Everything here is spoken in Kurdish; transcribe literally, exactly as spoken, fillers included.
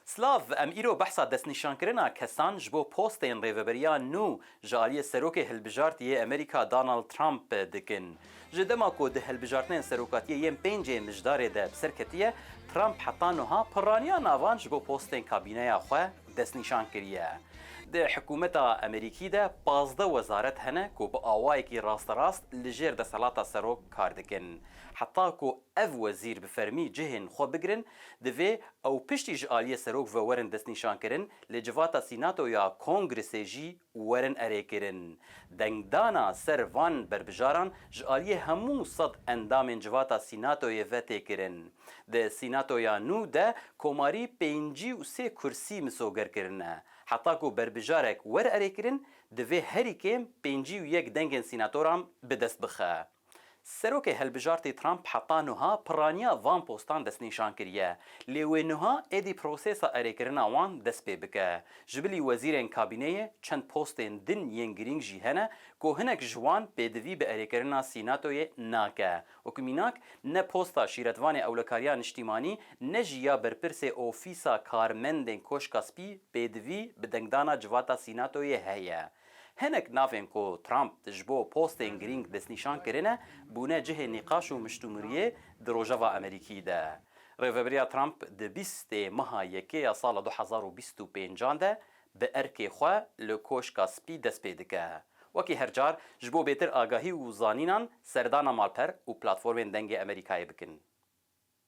Silav, em îro behsa destnîşankirina kesan ji bo postên rêveberiya nû ji aliyê serokê hilbijartî yê Amerîka Donald Trump dikin. Ji dema ku di hilbijartinên serokatiyê yên pêncê mijdarê de bi ser ketiye, Trump heta nuha pirraniya navan ji bo postên kabîneya xwe destnîşan kiriye. Di hikûmeta Amerîkî de pazdeh wezaret hene ku bi awayekî rasterast li jêr desthilata serok kar dikin. Heta ku ev wezîr bi fermî cihên xwe bigirin, divê ew piştî ji aliyê serok ve werin destnîşankirin, li civata Sînato ya Kongresê jî werin erêkirin. Dengdana ser van berbijaran ji aliyê hemû sed endamên civata Sînatoyê ve tê kirin. Di Sînatoya nû de komarî pêncî û sê kursî misoger kirine. Heta ku berbijarek wer erêkirin, divê herî kêm pêncî û yek dengên sînatoran bi dest bixe. Serokê hilbijartî Trump heta nuha pirraniya van postan destnîşan kiriye. Lê wê nuha êdî prosesa erêkirina wan dest pê bike. Ji bilî wezîrên kabîneyê çend postên din yên girîng jî hene ku hinek ji wan pêdivî bi erêkirina Sînatoyê nake. Wekî mînak, ne posta şîretvanê ewlekariya niştîmanî, ne jî ya berpirsê Ofîsa Karmendên Koşka Spî pêdivî bi dengdana civata Sînatoyê heye. Hinek navên ku Trump ji bo postên girîng destnîşan kirine, bûne cihê nîqaş û miştûmiriyê di Rojava Amerîkî de. Rêveberiya Trump di bîstê meha yekê ya sala du hezar û bîst û pêncan de bi erkê xwe li Koşka Spî dest pê dike. Wekî her car, ji bo bêtir agahî û zanînan, serdana malper û platformên Dengê Amerîkayê bikin.